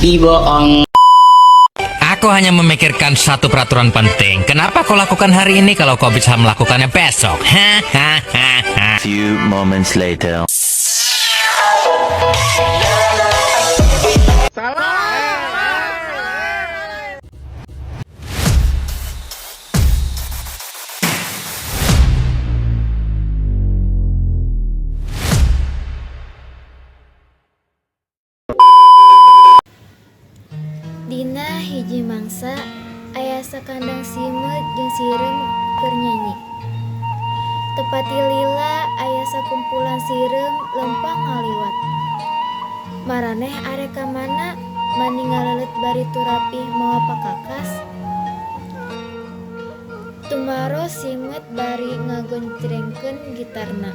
Tapi bohong. Aku hanya memikirkan satu peraturan penting. Kenapa kau lakukan hari ini kalau kau bisa melakukannya besok? Hahaha. Few moments later. Dina hiji mangsa aya sakandang simeut jeung sireum keur nyanyi. Teu pati lila aya sakumpulan sireum leumpang ngaliwat. Maraneh arek ka mana mani ngaleuleut bari turapih mawa pakakas? Tumaros simeut bari ngagonjrengkeun gitarna.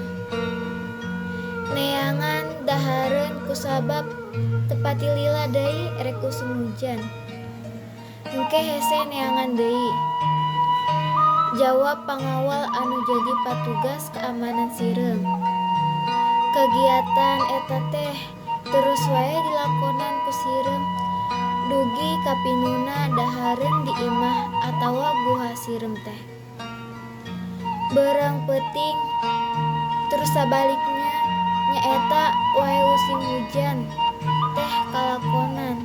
Neangan dahareun kusabab teu pati lila deui rek usum hujan. Engke hese neangan deui. Jawab pangawal anu jadi patugas keamanan sireum. Kegiatan eta teh terus wae dilakonan ku sireum dugi ka pinuhna dahareun di imah atawa guha sireum teh. Beurang peuting terus sabalikna nyaeta wae musim hujan teh kalakonan.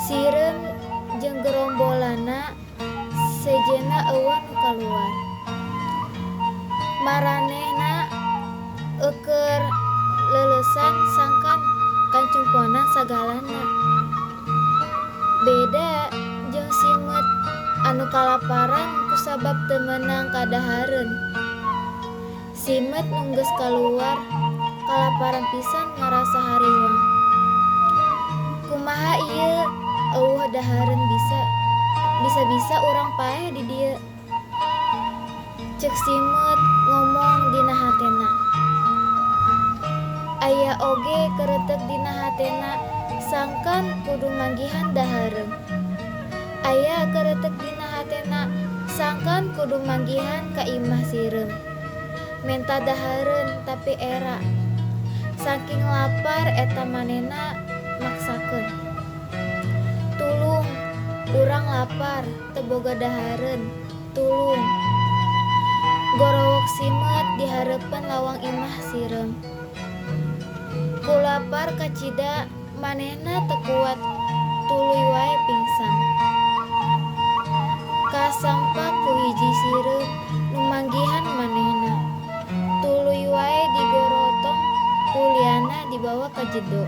Sireum jeung gerombolanna sejenna euweuh nu kaluar. Maranehna eueuh leuleusan sangkan kacumponan sagalana. Beda jeung simeut anu kalaparan kusabab teu meunang kadahareun. Simeut nu geus kaluar kalaparan pisan ngarasa hariwang. Kumaha ieu euweuh dahareun bisa-bisa urang paeh di dieu. Ceuk simeut ngomong dina hatena. Aya oge keretek dina hatena sangkan kudu manggihan dahareun. Aya keretek dina hatena sangkan kudu manggihan ka imah sireum. Menta dahareun tapi era. Saking lapar eta manehna maksakeun. Tulung, urang lapar teu boga dahareun, tulung. Gorowok simeut di hareupeun lawang imah sireum. Ku lapar kacida manehna teu kuat tuluy wae pingsan. Kasampak ku hiji sireum nu manggihan manehna. Tuluy wae digorotong ku lianna dibawa ka jedo.